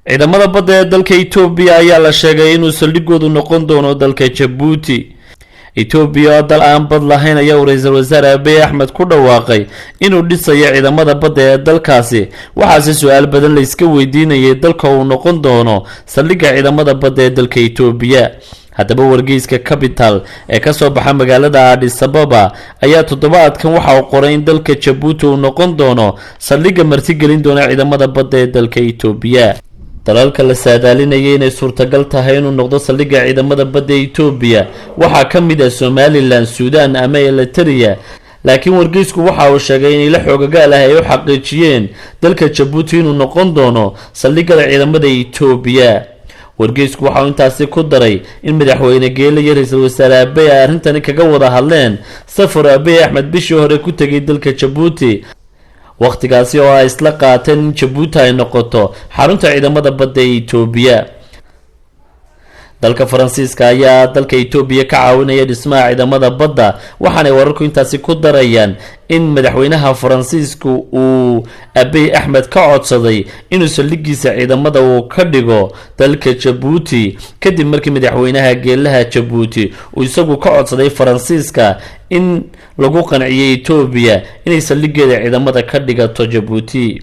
Ciidamada badda ee dalka Itoobiya ayaa la sheegay inuu saldhigoodu noqon doono dalka Jabuuti. Itoobiya oo dal aan bad lahayn ayaa uu ra-iisul wasaare Abiy Axmed ku dhawaaqay inuu dhisayo ciidamada badda ee dalkaasi. Waxaase su-aal badan la iska weydiinayay dalka uu noqon doono saldhigga ciidamada badda ee dalka Itoobiya. Haddaba, wargeyska Capital ee kasoo baxa magaalada Addis Ababa ayaa toddobaadkan waxa uu qoray in dalka Jabuuti uu noqon doono saldhigga martigelin doona ciidamada badda ee dalka Itoobiya. Dalalka la saadaalinayay inay suurtagal tahay inuu noqdo saldhigga ciidamada badda ee Itoobiya waxaa ka mid ah Somaliland, Suudaan ama Eliteria. Laakiin wargeysku waxa uu sheegay in ilo xoogagaal ah ay u xaqiijiyeen dalka Jabuuti inuu noqon doono saldhiggada ciidamada Itoobiya. Wargeysku waxa uu intaasi ku daray in madaxweyne Geele iyo ra-iisul wasaare Abiy ay arrintani kaga wada hadleen safar Abiy Axmed bishii hore ku tegay dalka Jabuuti, wakhtigaasi oo ay isla qaateen in Jabuuti ay noqoto xarunta ciidamada badda ee Itoobiya. Dalka Faransiiska ayaa dalka Itoobiya ka caawinaya dhismaha ciidamada badda, waxaanay wararku intaasi ku darayaan in madaxweynaha Faransiisku uu Abiy Axmed ka codsaday inuu saldhigiisa ciidamada uu ka dhigo dalka Jabuuti, kadib markii madaxweynaha Geelaha Jabuuti uu isagu ka codsaday Faransiiska in lagu qanciyay Itoobiya inay saldhigeeda ciidamada ka dhigato Jabuuti.